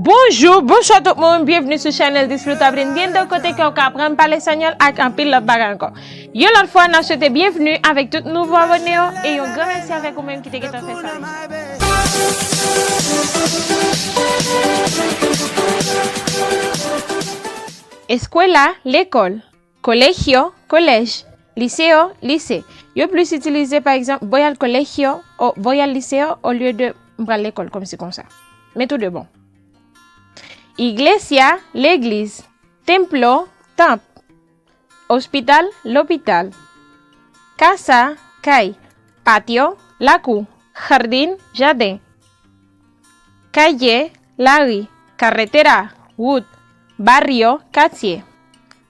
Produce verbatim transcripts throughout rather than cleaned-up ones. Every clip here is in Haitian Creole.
Bonjou, bonswa tout moun, byenvni sou chanèl Disfruta Aprendiendo, kote ke w ka aprann pale espanyòl ak anpil lòt bagay ankò. Yon lòt fwa, n ap swete byenvni avèk tout nouvo abòne yo, e yon gran mèsi avèk ou menm ki te gentan fè sa deja. Escuela, lekòl. Colegio, kolèj. Liceo, lise. Yo plis itilize, pa egzanp, voy al colegio o voy al liceo olye de m pral lekòl, kòmsi konsa. Men tou de bon. Iglesia, legliz. Templo, tanp. Hospital, lopital. Casa, kay. Patio, lakou. Jardín, jaden. Calle, lari. Carretera, wout. Barrio, katye.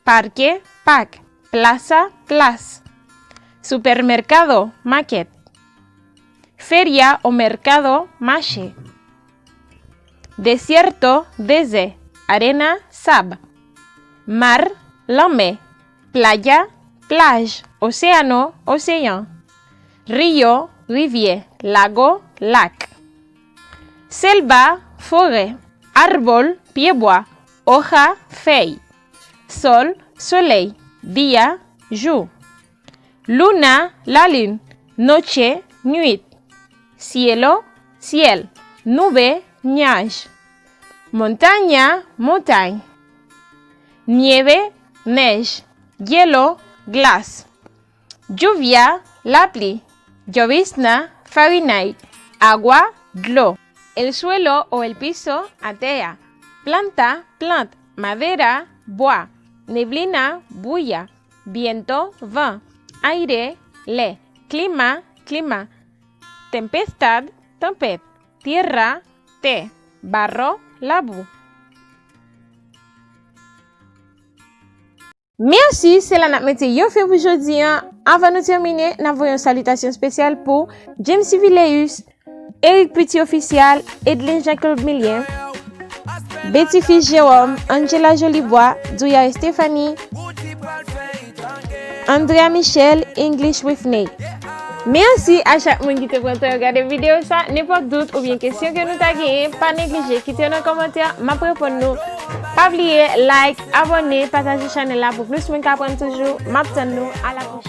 Parque, pak. Plaza, plas. Supermercado, makèt. Feria o mercado, mache. Desierto, dezè. Arena, sab. Mar, lanmè. Playa, plaj. Océano, oseyan. Río, rivyè. Lago, lak. Selva, forè. Árbol, pyebwa. Hoja, fèy. Sol, solèy. Día, jou. Luna, lalin. Noche, nuit. Cielo, syèl. Nube, nyaj. Montaña, montay. Nieve, nèj. Hielo, glas. Lluvia, lapli. Llovizna, farinay. Agua, dlo. El suelo o el piso, atè a. Planta, plant. Madera, bwa. Neblina, bwouya. Viento, van. Aire, lè. Clima, klima. Tempestad, tanpèt. Tierra, tè. Barro, labou. Mèsi, se la n ap mete yon fen pou jodi a. Anvan nou tèmine, n ap voye yon salitasyon espesyal pou James Civileus, Eric Petit Official, Edlin Jean-Claude Milien, Betty Fils Jérôme, Angela Jolibois, Douya Stéphanie, Andrea Michel, English with Nate. Mèsi a chak moun ki te pran tan yo gade videyo sa. Nenpòt dout oubyen kesyon ke nou ta genyen, pa neglije kite yo nan kòmantè, m ap reponn nou. Pa bliye like, abòne, pataje chanèl la pou plis moun ka aprann toujou. M ap tann nou, a la pwochèn.